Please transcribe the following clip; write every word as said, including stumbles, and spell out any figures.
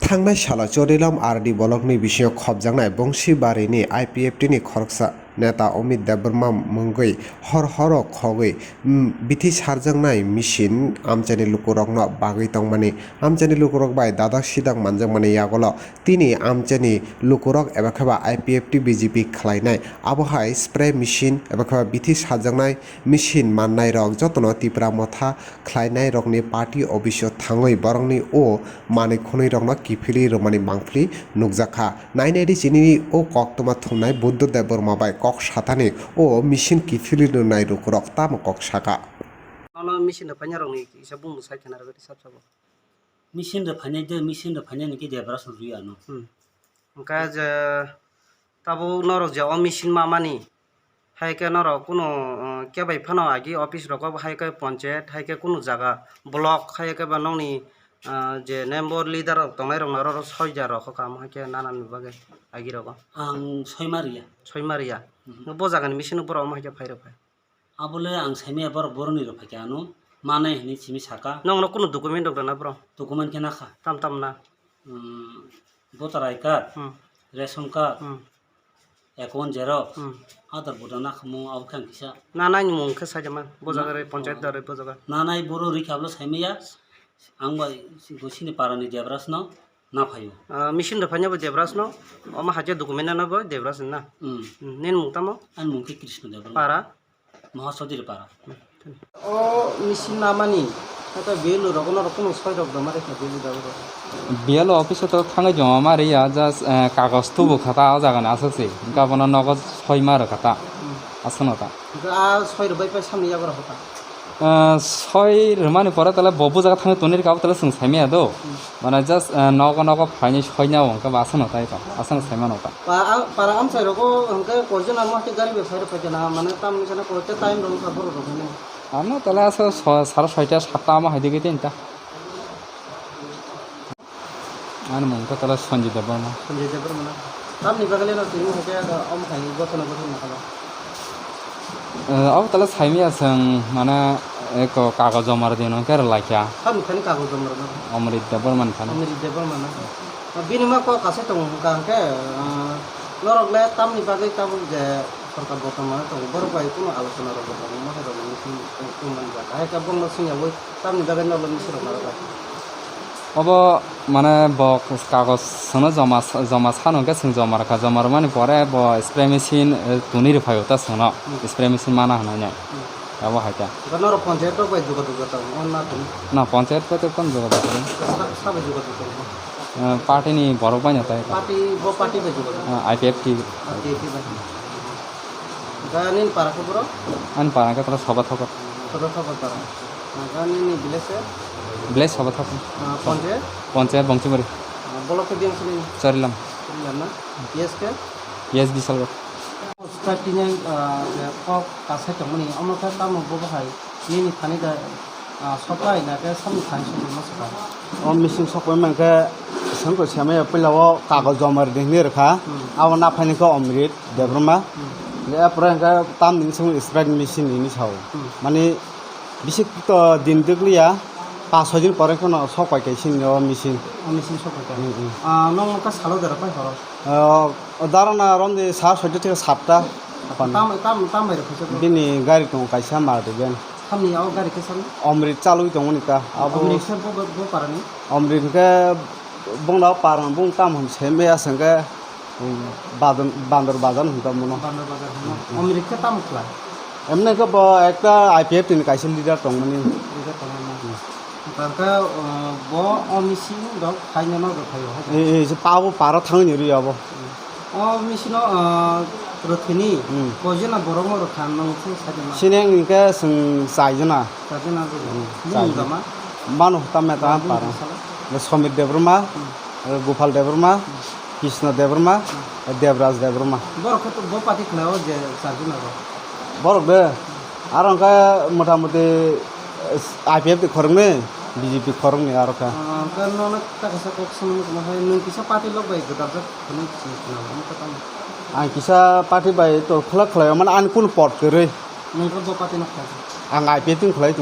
Thangnai salo Chorilam R D bolokni bisingo khopjaknai Bongsi Barini I P F T ni khoroksa neta Omit Debbarma mungwi hor horo khogwi, mm, bithi sarjaknai machine amchaini lukurokno bagwi tongmani, amchaini lukurok bai dadak sidak manjakmani yagulo tini amchaini lukurok eba khe ba I P F T B J P khlainai, abo hai spray machine eba khe ba bithi sarjaknai machine mannairok jotono Tipra Motha khlainairokni party office-o thangwi borokni o manwi khwnwirokno kiphilwi rwmani mangpili nukjakha. Nainai di chini o koktwma thumnai Buddha Debbarma bai kok sathani o machine kiphilwi rwnai lukurok tamo kok sakha. Nono machine rwphainai rokni kisa bumung sai khna rwgwi sab sabo. Machine rwphainai de, machine rwphainai ni khe Debras no rwi ano. Hmm. Hwnkhe je tabuk norok je o machine mamani, hai khe norok kunu, uh, khe bai phano agi office rogo hai khe ponchayat, hai khe kunu jaga block, hai khe ba nokni, uh, je member leader rok tongnai rok norok soijar rok kha kamo hai khe nanani bagwi agi rogo. Ang soima riya. Soima riya. Mhm. Bo jagani machine borok omo hai khe phai rok phai. Abole ang saimaya borok boroni rok phaikhe ano manai hinwi simi saka. Nokno kunu document rok rwna bro? Document khe nakha. Tam tam na? Hmm, voter I card, Hmm. ration card, Hmm. account xerox, Hmm. Aadhaar voter nakhamu abo khe ang kisa. Nanai ni mung khe saida man, bo jaga re, Nanai borok rikha abole saimaya, ang bai bo sini parani Debras no naphaio. Ah, machine rwphainai bo Debras no, omo hai khe document rwna bo Debras ni na? Hmm. Hmm, nini mung tamo? Ani mung khe Krishna Debbarma. Para? Mohasodir para. O machine namani, ata B L O rogo norok kunu soi rok doma rekha B L O rogo. B L O office o to thangwi joma ma riya, just, eh, kagoj tubu kha ta o jaga ni aswk se. Hwnkhe abono nogo soi ma rwkha ta. Hmm. Aswk no ta. Hwnkhe a soi rwbai pai samni yago rok ta. Eh, soi rwmani pore tale bo bujago thangwi tonwi rwkha, abo tale chwng saimaya do. Hmm. Mane just, eh, nogo nogo phainwi soina o hwnkhe bo aswkno tai tong, aswkno saimano ta. Pa-, a-, para amchai rogo hwnkhe koijon amo hai khe gari bai phai rw phaikhe na, mane tamni sana koite time rw wngkha borok rok hwnwi. Ano tala aswk so-, sara soita satta amo hai digwi tini ta. Ani mung khe tala Sanjay Debbarma. Sanjay Debbarma na? Tamni bagwi le no tini hai khe omo hai gothana gothana kha. Eh, abo tala saimaya chwng, mane, eko kagoj joma rwdi hwnwi khe rwlaikha. Tamni thani kagoj joma rwna? Omrit Debbarma ni thani. Omrit Debbarma na? Bini ma kok kaisa tongo hwnkha hwnkhe, ah, norok le tamni bagwi tabuk je sorkar botomani tongo, borok bai kunu alochona rok bo tongo, mosai rok ni meeting tong-, tongmani jaga. Hai khe bongno swngyawi tamni bagwi norok meeting rok narwkha. Obo mane bo kagoj sono joma, joma sano hwnkhe chwng joma rwkha, joma rwmani pore bo spray machine, eh, tuni rwphaio ta chwngno, Hmm. spray machine mana hwnwi. Hmm. Abo hai khe. Hwnkhe norok ponchayat rok bai jogajog tongo, o na tong? Na, ponchayat bai tei kono jogajog tongo. Sa-, sa bai jogajog tongo? Eh, party ni borok bai no tai. Party, bo party bai jogajog? Ah, I P F T. I P F T bai. Hwnkhe nini para khe boro? Ani para khe tala Soba Thokot. Soba Thokot para. Hwnkhe nini village se? Village Soba Thokot. Ah, ponchayat? Ponchayat Bongchimari. Ah, block khe biyang sini? Chorilam. Chorilam na? P S khe? P S Bisalgot. Starting, ah, je kok kasai tongmani, omo khe tamo bo bahai nini thani da, ah, sopai na khe samni thani sopai ma sopai? O machine sopai mankhe sengkoi semaya puila o kagoj joma rwdi hinwi rwkha. Hmm. Abo naphaini khe Omrit Debbarma. Hmm. Je apore hwnkhe tamni swngwi spray machine hinwi sao. Hmm. Mani bisi to din dwkliya, pas soi din pore kheno sopai khe sini o machine. O machine sopai khe? Hmm, hmm. Ah, nokno khe salo dera pai horo? Ah, O dara na romdi sa soita theke satta. Tam, tam, tam bai rok khaisa bro? Bini gari tongo kaisa Maruti van. Tamni o gari khe salo? Omrit chalwi tongmani ta. Abo Omrit se bo, bo, bo parani? Omrit hwnkhe bongda parang bung tam hwn se maya se hwnkhe, um, Badan-, Bandor Bazar hwn tongmano. Bandor Bazar hwn. Hmm. Omrit khe tamo khlai? Emne khe bo ekta I P F T ni kaisa leader tongmani. Leader tongmani. Hmm. Hwnkhe, uh, bo o machine rok phaina no rwphaio, hai. E, e, se pa bo para thangwi ni rwi abo. O machine o, uh, rwthwini Hmm. koijona borok no rwkha, nwng se sai di ma? Sini ang hwnkhe chwng chaijona. Chaijona rwkha. Hmm, Bumung chaijona. Tama? Mano tamo ta Bumung para. Sala? Somir Debbarma, Hmm. Gopal Debbarma, Hmm. Krishna Debbarma, Hmm. Debraj Debbarma. Borok khe to bo party khlai o je chaijona rok. Borok de? Aro hwnkhe mota moti, eh, I P F T khoroknwi, B J P khoroknwi aro khe. Ah, hwnkhe nono ta kisa kok swngwi tongma hai, nwng kisa party lok bai gwdaljaknai sini khna, omo khe tamo? Ang kisa party bai to khwlak khlai mano, ani kunu pot kwrwi. Nwng khe bo party no khlai? Ang I P F T ni khlai tongo.